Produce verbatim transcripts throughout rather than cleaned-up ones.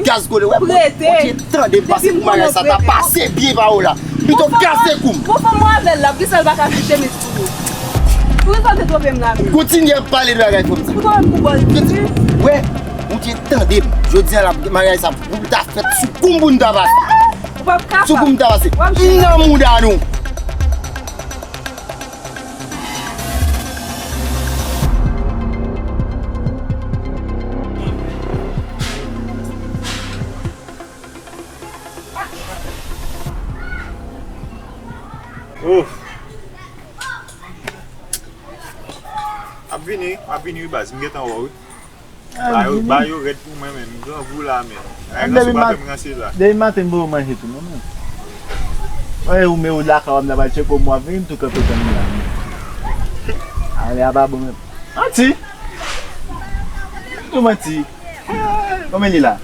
Gaz kole, wè, Bondye tande m pase pou maryaj sa ta pase byen pa w la. Pito gaz se kou m. Bon, fanm mwen avè l la, poukisa l pa ka kite m pou ou? Poukisa w te twonpe m la menm? Kontinye ap pale de bagay fanm sa. Ou twonpe m pou Bondye. Wè, Bondye tande m. Jodi a la, maryaj sa pou ta fèt sou kou m pou n ta pase. Ou p ap kapab. Sou kou m ta pase. M nan mouda nou. Ouf. Ap vini, ap vini wi baz, m gentan wè w wi. Ba yo, ba yo rèd pou mwen menm, m grangou la menm. Ay, ranse pa fè m ranse la. Depi maten m voye w manje tou non menm. Wè ou men ou lakay w ap la pral tcheke w, m w ap vini m tou kanpe tann ou la. Ale a pa bon menm. Manti. Tou manti. Konbyen li la?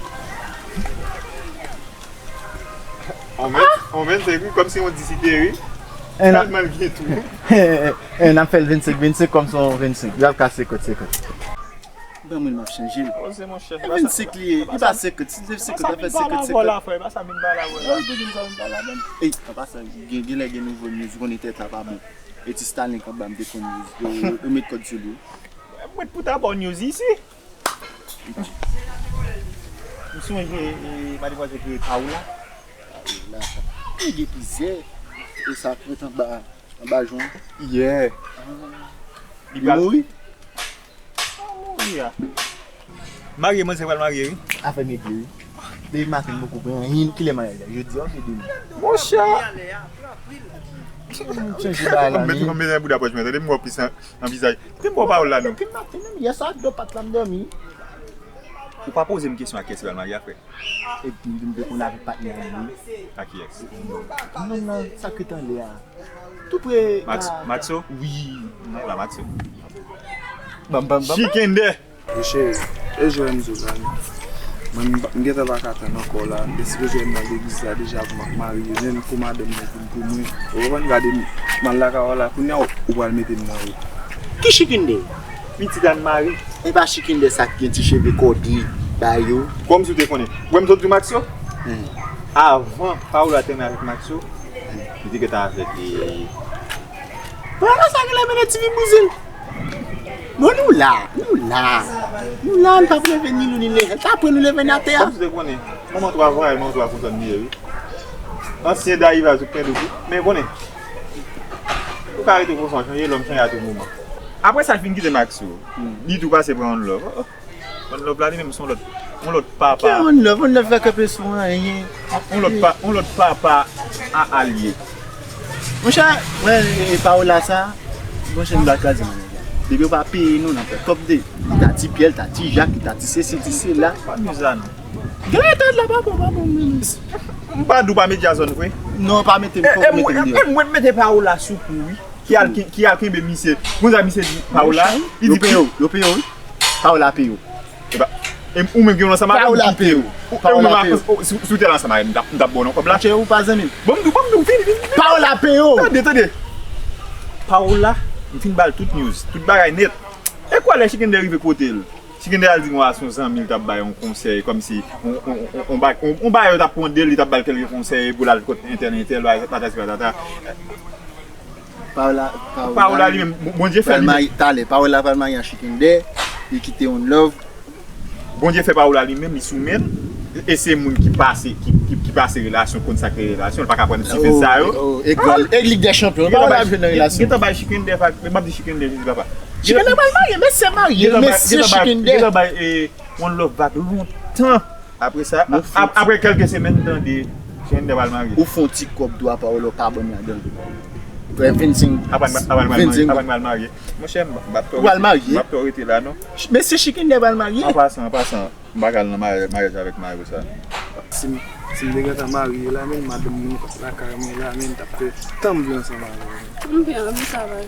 On vennsenk wi, kòmsi on disite wi. Tèlman l gen tou. E, n ap fè l vennsenk, vennsenk kòmsi on vennsenk. L ap ka senkant, senkant. Ban mwen l, m ap chanje l. Poze monchè. E vennsenk li ye, li pa senkant. Si se senkant, l ap fè senkant, senkant. Frè, pa sa m vin pale avè w la. Ey, pa sa, gen, gen lè gen nouvo news, ou konnen tèt la pa bon. E ti Stalin k ap ba m te konn news. Yo, yo, yo met kòd sou li. Mwen pou ta ba w news isi. M sonje, e, mademwazèl ki rele Paola. Paola, sa. Li gen plizyè. E sa k ret anba, anba jon. Yeah. Li mouri? Li mouri a. Marye, manzè pral marye, wi. Afè nèg li, wi. Depi maten, m poko pran anyen. Kilè maryaj la? Jodi a oubyen demen? Monchè. M chanje bagay la, men. Mete yon bouda pòch mwen, tande m wè plis an, an vizaj. Te m ba w pawòl la, non. Depi maten menm, yè swa ak do pat la m dòmi. Ou pa poze m kesyon a kiyès ki pral marye a, frè. Epi m te konn avèk patnè a li. A kiyès? Nonm nan sa ki t anlè a. Tou pre Max, a Maxo? Wi. Non, pa Maxo. Bam, bam, bam. Chikendè. Wi cheri, e jwè m di w la, non. Mwen, m pa, m gentan pa ka tann ankò la. M te sipoze al nan legliz la deja pou m ap marye, menm pou madanm mwen, pou, pou mwen. Ou konprann, gade m, m al lakay w la, kounye a ou, ou pral mete m nan wout. Ki Chikendè? Pitit Ann Mari. E pa Chikendè sa k gen ti cheve kòde ba yo? Kòmsi w te konnen. Ou wè m sot di w Maxo? Hmm. Avan Paola te renmen avèk Maxo, li te gentan avèk, e, Paola sa genlè mennen ti vi bouzin. Bon, nou la, nou la. Nou la, nou p ap leve ni lou ni lejand. Apre nou leve n atè a. Kòmsi w te konnen. Manman twa vwayou, manman twa foutan li ye, wi. Ansyen Dayiva sou pen doudou. Men konnen. Ou ka rete konsa, chanje lòm chanje a tout moman. Apre sa, l fin kite Maxo. Li tou pase pran One Love. Oh, oh. One Love la, li menm, se yon lòt, yon lòt papa. Ki One Love? One Love pa kanpe sou anyen. Yon lòt pa, yon lòt papa a alye. Monchè, mwen, e, Paola sa, monchè, nou pa kraze manèj la. Depi yo pa peye nou, n ap fè kòb de. Li ta ti Pyè, li ta ti Jak, li ta ti sesi, ti sela. Pa nou sa, non. Gade tèt la, pa bon, pa bon, minis. M pa di w pa met Jason vre. Non, pa mete m, e, poko e, mete m deyò. E mwen mete Paola sou kou, wi. Ki al, ki, ki al kenbe misye. Konsa misye di Paola, li di yo peye w, yo peye w, wi. Paola peye w. E pa, e ou menm ki yon ansanm avè m ki peye w. Ou menm, si w te la ansanm avè m, m t ap, m t ap ba w nan kòb la. Monchè, ou pa zanmi m. Bon, m di w, bon, m di w, vini, vini, vini. Paola peye w. Tande, tande. Paola, m fin ba l tout news, tout bagay nèt. E kwè lè Chikendè rive kote l. Chikendè al di m, a, se yon zanmi l t ap bay yon konsèy, kòmsi yon, yon, yon, yon ba-, yon, yon bagay yo t ap pran de l, li t ap ba l kèlke konsèy pou l al kot entèl, entèl, bagay, patati patata. Paola, Paola li menm, Bon-, Bondye fè li menm. Talè, Paola pral marye a Chikendè, li kite One Love. Bondye fè Paola li menm, li sou men l. E se moun ki pase, ki, ki, ki pase relasyon, konn sa k rele relasyon, li pa ka pran ti fèt sa yo. Oh, oh, e gòl, e lig dè chanpyon, Paola ap jwe nan relasyon. Gentan bay Chikendè, m ap di Chikendè, Jezi papa. Chikendè pral marye, mesye marye, mesye Chikendè. Gentan bay, e, One Love vag lontan. Apre sa, ap-, apre kèlke semèn, m tande Chikendè pral marye. Ou fè yon ti kòb dwa Paola, ou pa ban m ladan l. Vennsenk, vennsenk. Apre m pral marye. Monchè, m p ap twò rete la, non. Mesye Chikendè pral marye. An pasan, an pasan, m pa ka al nan maryaj, maryaj avèk Mayo sa. Si m, si m te gentan marye la, menm madanm mwen lakay mwen la, menm t ap fè tan m vle ansanm avè w. M byen, m sa va.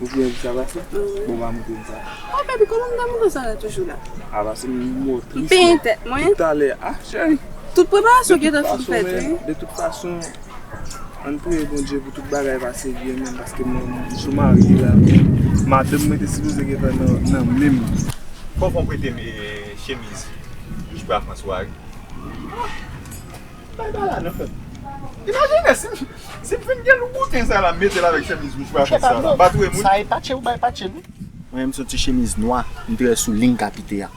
Ou byen di sa pase? Wi. Bon, pa montre m sa. Oh, baby, kòman m ta montre sa la toujou la? A, pase m mò tris. M penyen tèt mwen. Tout talè. Ah, cheri. Tout preparasyon gentan fin fèt, wi. De tout fason, ann priye Bondye pou tout bagay pase byen menm, paske mwen, m sou marye la, men madanm mwen te sipoze gentan nan, nan men m. Fò, fò w prete m, e, chemiz Joupa Frans ou a, wi. Bay bala nan fèt. Imajine si, si m fin gen loup bouton sa la, m mete l avèk chemiz wouj frape sa la. M pa touye moun. Sa e patche ou bay patche, wi. Mwen menm se yon ti chemiz nwa, m te wè sou liy k ap pite a.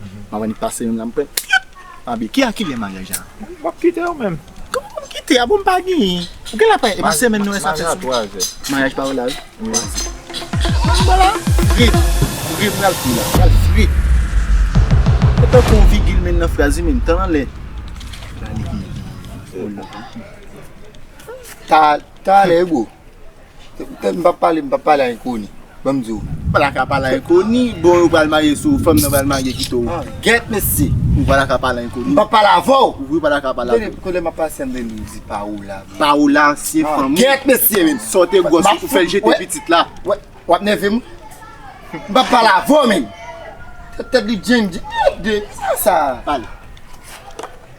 M ap annik pase youn la, m pran. Abi, ki a ki lè maryaj la? M p ap kite yo menm. Kòman pou m kite a? Bon, m pa genyen. Ou gen lapay, epi semèn nou wè sa fè sou. Maryaj pa ou la, wi. Vwala. Frit. Ou gen pral fri la. Pral frit. Se tankou yon vigil men nan fraz, men tan anlè. Talè, bro. M p ap pale, m p ap pale a enkoni. Ban m di w. Ou pa ta ka pale a enkoni. Bon, yo pral marye sou fanm nan pral marye kite w. Ah, gèt mesye. Ou pa ta ka pale a enkoni. M p ap pale avè w. Wi, ou pa ta ka pale avè w. Kote m ap pase, m tande w di pa ou la. Pa ou la, se fanm ou. Gèt mesye, men. Sa w te gwòs, ou fè l jete pitit la. W ap nève m. M p ap pale avè w, men. Tèt li djeng, djeng. Sa, sa. Pale.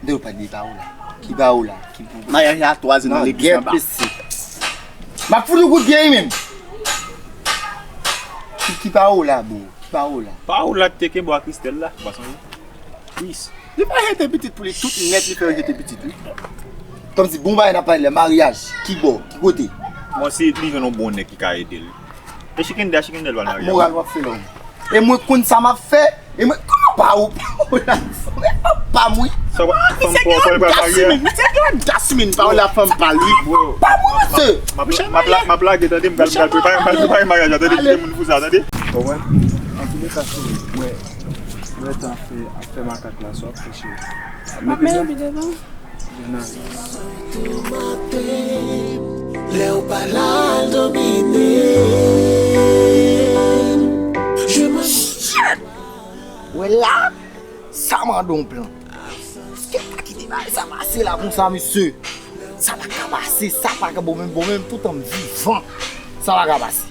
De ou pa di pa ou la. Ki pa ou la. Ki pou. Maryaj la twa zan nan legliz anba. Gèt mesye. M ap fout ou kout pye wi menm. Ki, ki pa ou la, bro? Ki pa ou la? Pa ou la ki te kenbe w ak Christelle la, ou pa sonje? Chris. Li pa jete pitit pou li, tout nèt li fè yo jete pitit wi. Kòmsi bon bagay n ap pale la, maryaj, ki bò, ki kote? Bon, si li jwenn yon bon nèg ki ka ede l. E Chikendè, Chikendè l pral marye. Moral w ap fè lòm. E mwen konn sa m ap fè. E mwen, kòman pa ou, pa ou la? Pa m wi. Sa w ap, fanm pa w pral marye? Misye gen odas wi, men. Misye gen odas wi, men. Pa ou la fanm pa l wi. Pa m wi, mesye. M ap, m ap la-, m ap lage, tande, m pral, m pral prepare, m pral prepare maryaj la, tande, kite moun fou sa, tande. Konprann? Antouleka, cheri, mwen, mwen tan fè, ap fè makak la, sa w ap fè, cheri? M ap mennen pi devan. Lè w pa la, domine. Je me. Shit! Wè la, sa mande yon plan. Paske pa kite bagay sa pase la konsa, mesye. Sa pa ka pase, sa pa ka bon menm, bon menm, toutan m vivan. Sa pa ka pase.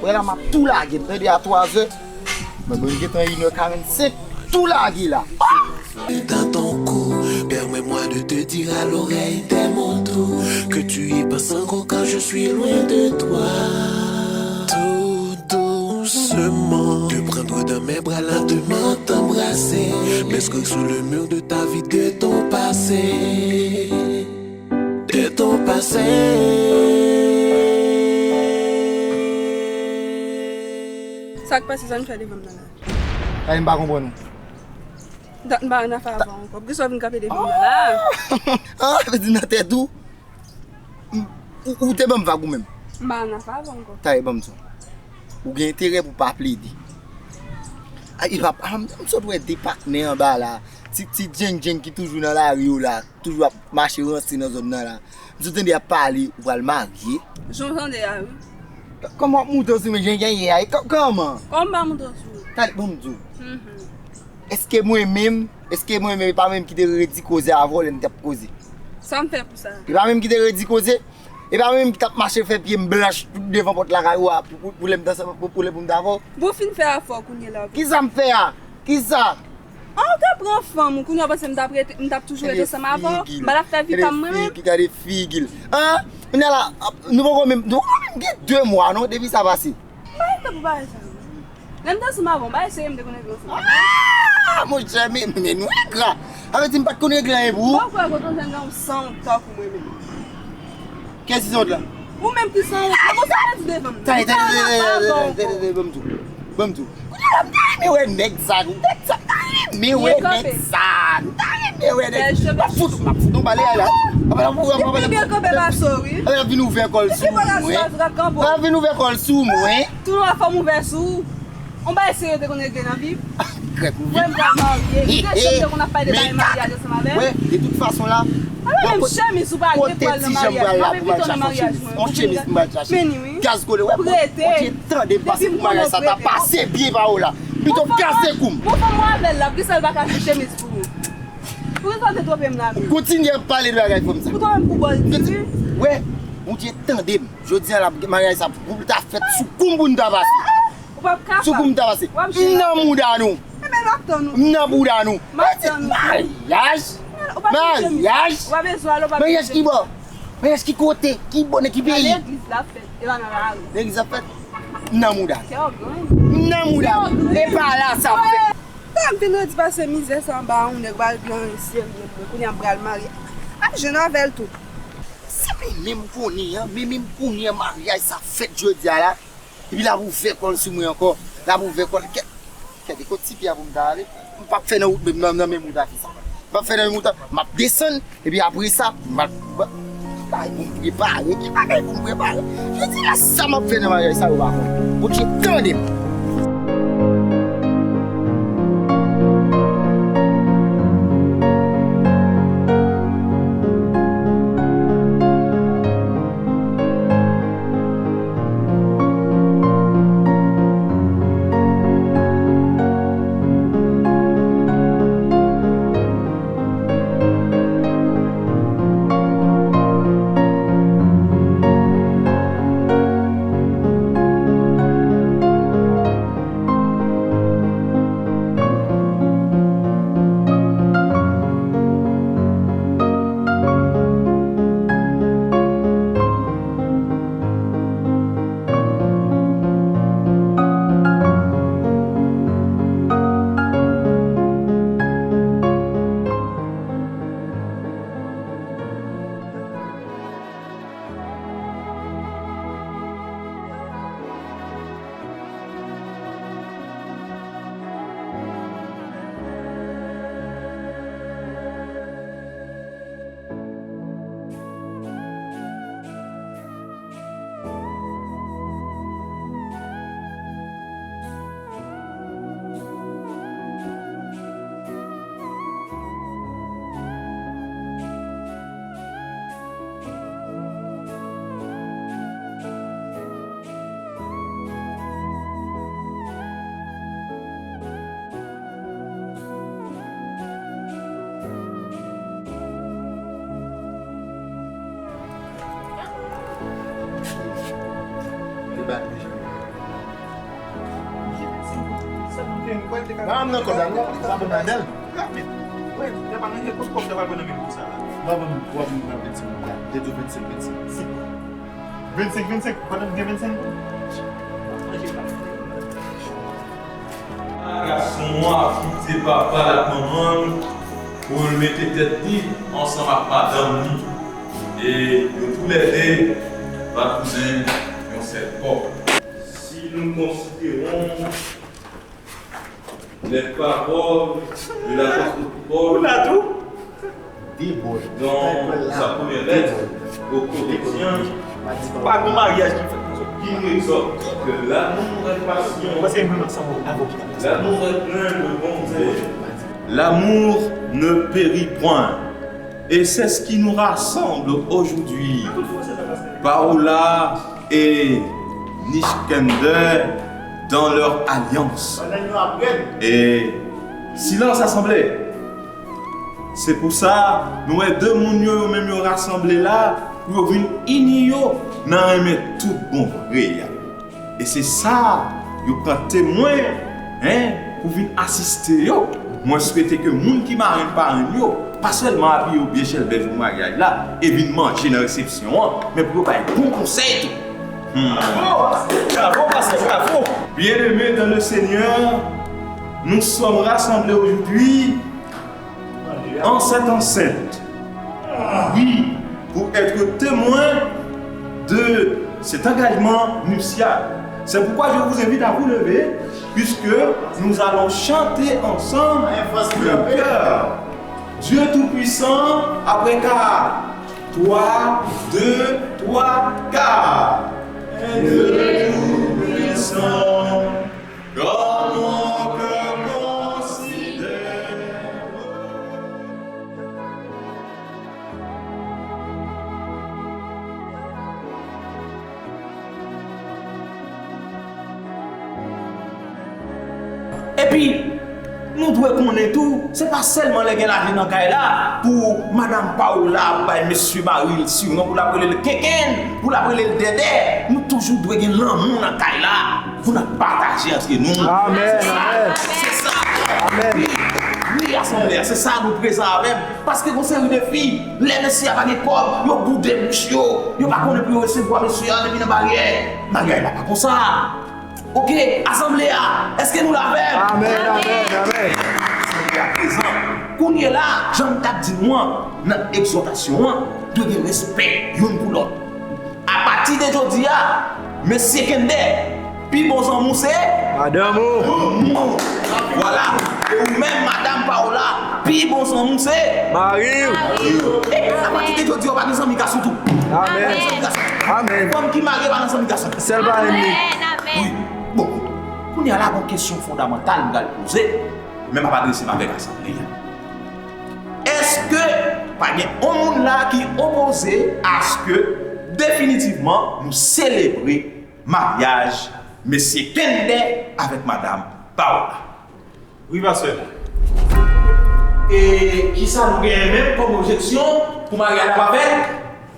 Wè la, m ap tou lage, m tande a twa zè. Mwen, mwen gentan inè karannsenk, tou lage la. Dans ton cou, permets-moi de te dire à l'oreille des mots doux que tu y penses encore quand je suis loin de toi. Tout doucement, te prendre dans mes bras, lentement t'embrasser, m'inscrire sur le mur de ta vie, de ton passé. De ton passé. Sa k pase, sa n fè devan m nan la? Tande, m pa konprann ou. Dat m pa ann afè avè w ankò. Poukisa w vin kanpe devan m nan la? Ah, vle di nan tèt ou? M, ou, ou te ban m vag ou menm? M pa ann afè avè w ankò. Tande, ban m di w. Ou gen enterè pou pa plede. A, e pa, a, m, m sot wè de patnè anba la. Ti, ti djeng djeng ki toujou nan lari yo la. Toujou ap mache ranse nan zòn nan la. M sot tande y ap pale, ou pral marye. Jan w tande a, wi. K-, kòman w ap moute w sou mwen, jan w ye a, e kò-, kòman? Kòman m pa moute w sou mwen? Tande, ban m di w. Mhm. Èske mwen menm, èske mwen menm, e pa mwen menm ki te redi koze avè w lè n t ap koze? Sa m fè pou sa? E pa mwen menm ki te redi koze? E pa mwen menm ki t ap mache fè pye m blanch tout devan pòt lakay ou a pou, pou, pou lè m t ansanm, pou, pou lè pou m t avè w? Bon, fin fè afè w kounye la. Kisa m fè a? Kisa? Ah, ou te pran fanm ou, kounye a w panse m t ap rete, m t ap toujou rete ansanm avè w? M pa t ap fè vi pa m mwen menm? Gade figi l. Ah, kounye a la, ap, nou poko menm, nou poko menm gen de mwa non, depi sa pase. M pa gen tan pou bagay sa yo. Lè m t ansanm avè w, m pa eseye m te konn regle ansanm avè w. Ah, monchè, men, men nou engra. Sa vle di m pa t konn regle anyen pou ou? Bon, frè, kote w jwenn yon sanwont tankou mwen menm? Kiyès ki sanwont la? Ou menm ki sanwont. Bon, sa w vle di devan m? Tande, tande, tande, tande, tande, ban m di w. Ban m di w. Kounye a la, m ta renmen wè nèg sa, nèg sa, m ta renmen wè nèg sa. M ta renmen wè nèg. M ap fout, m ap fout yon bale a la. Apre l ap, apre l ap, apre l ap vin ouvè kò l sou mwen. Apre l ap vin ouvè kò l sou mwen. Tou nwa fò m ouvè sou ou. On bagay serye te konn regle nan vi m. Krèk ou vit. Mwen m pral marye. Ou te janm te konn ap pale de bagay maryaj ansanm avè m? Wè, de tout fason la. Ala menm chemiz ou pa gen pral nan maryaj. M ap envite w nan maryaj mwen. On chemiz m pral chache. Vini wi. Gaz kole, wè, Bondye tande m pase pou maryaj sa ta pase byen pa ou la. Pito kase kou m. Bon, fanm ou avè l la, poukisa l pa ka fè chemiz pou ou? Poukisa w te twonpe m la menm? Kontinye ap pale de bagay fanm sa. Ou twonpe m pou bòl diri? Wè, Bondye tande m. Jodi a la, maryaj sa, pou l ta fèt sou kou m pou n ta pase. Ou p ap kapab. Sou kou m ta pase. M nan mouda nou. Enben, m ap tann ou. M nan mouda nou. M ap tann ou. Maryaj. Maryaj. Maryaj ki bò? Maryaj ki kote? Ki bò, nan ki peyi? Legliz la fèt, e pa nan lari. Legliz la fèt? M nan mouda. Kè w grenn. M nan mouda. Kè w grenn. E pa la sa fèt. Sa m vin redi pase mizè sa anba yon nèg pral gen anyen serye mwen kounye a m pral marye. M ap jwenn avè l tou. Se menm menm kounye a, menm menm kounye a maryaj sa fèt jodi a la. Epi l ap ouvè kò l sou mwen ankò. L ap ouvè kò l. Kè, kè de kot ti pye a pou m ta ale. M p ap fè nan wout menm nan, nan menm wout a fi sa. M p ap fè nan menm wout a. M ap desann. Epi apre sa, m ap, m ap, bagay pou m prepare, gen bagay pou m prepare. Jodi a, sa m ap fè nan maryaj sa, yo pa konn. Bondye tande m. Sa m nan kòb la, non? Sa bon ladan l. Rapid. Wi, lè pa nan kòb, kòb sa pral pran nan men pou sa la. W ap ban m, w ap ban m vennsenk goud la. Te di w vennsenk, vennsenk. Vennsenk, vennsenk, pandan m gen vennsenk goud. Gason an ap kite papa l ak manman l pou l mete tèt li ansanm ak madanm li. E yo toulède pa tounen yon sèl kòb. Si nous considérons les paroles de l'apôtre Paul dans sa première lettre aux Corinthiens, qui nous exhorte que l'amour est patient, l'amour est plein de bonté. L'amour ne périt point. Et c'est ce qui nous rassemble aujourd'hui. Paola et Niskander dans leur alliance. E silans asanble. Se pou sa, nou wè de moun yo, yo menm yo rasanble la, pou yo vin ini yo nan renmen tout bon vre a. E se sa, yo pran temwen, en, pou vin asiste yo. Mwen swete ke moun ki marenn parenn yo, pa sèlman abiye yo byen chèlbè jou maryaj la, e vin manje nan resepsyon an, men pou yo bay bon konsèy tou. Hmm. Bravo, pastè, bravo. Bien-aimés dans le Seigneur, nous sommes rassemblés aujourd'hui en cette enceinte. Oui, pour être témoin de cet engagement nuptial. C'est pourquoi je vous invite à vous lever, puisque nous allons chanter ensemble le chœur Dieu Tout-Puissant après quatre. Trois, deux, trois, quatre. Dieu Tout-Puissant, dans mon cœur considère. Epi, nou dwe konnen tou, se pa sèlman lè gen lajan nan kay la, pou madanm Paola ap bay mesye mari l siwon, pou l ap rele l kenkenn, pou l ap rele l dèdè. Nou toujou dwe gen lanmou nan kay la, pou n ap pataje antre nou. Amèn, amèn. Se sa. Amèn. Wi, wi, asanble a, se sa nou prezan avè m. Paske gon seri de fi, lè mesye a pa gen kòb, yo boude bouch yo, yo pa konnen pou yo resevwa mesye a depi nan baryè. Maryaj la pa konsa. Oke, asanble a, èske nou la avè m? Amèn, amèn, amèn. Aprezan, kounye la, jan m t ap di nou an, nan egzòtasyon an, dwe gen respè youn pou lòt. Apati de jodi a, mesye Kender, pi bon zanmi w se madanm ou. Vwala. E ou menm, madanm Paola, pi bon zanmi w se mari w. E apati de jodi a, ou pa gen zanmi gason tou. Amèn. Ou pa gen zanmi gason. Amèn. Fanm ki marye pa nan zanmi gason. Sèl pa enmi. Amèn, amèn. Wi. Bon, kounye a la, gon kesyon fondamantal m pral poze, men m ap adrese m avèk asanble a. Èske pa gen yon moun la ki opoze aske definitivman nou selebre maryaj mesye Kender avèk madanm Paola? Wi, pastè. E kisa nou genyen menm kòm objeksyon pou maryaj la pa fèt?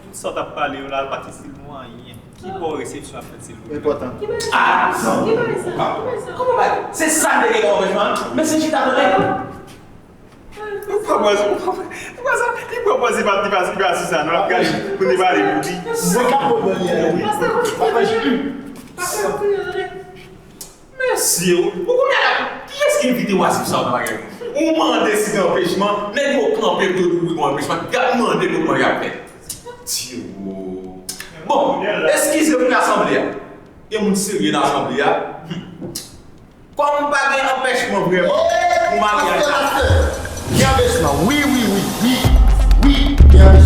Tout sa w t ap pale yo la, l pa t itil nou anyen. Ki bò resepsyon ap fèt, silvouplè? Enpòtan. Ki bagay sa? Ah, zanmi. Ki bagay sa? Kòman bagay? Se sa m te gen kòm anpèchman? Mesye chita tande. Ou pa pwazon, ou pa pwazon. Li pran pòz li pa, li pa, li pa sou sa, non, l ap gade pou li pale pou li. Mwen ka konprann li, wi. Pastè, kontinye. Pastè, kontinye. Mesye, ou, ou konnen la, kiyès ki envite wazif sa yo nan bagay yo? Ou mande si gen anpèchman, nèg yo kanpe pou yo ouvri yon anpèchman, y ap mande pou mwen y ap fè. Tyo. Bon, eskize m, asanble a. Gen moun serye nan asanble a. Hmm. Kòm pa gen anpèchman vrèman pou maryaj la. Gen anpèchman, wi, wi, wi, wi, wi, gen anpèchman.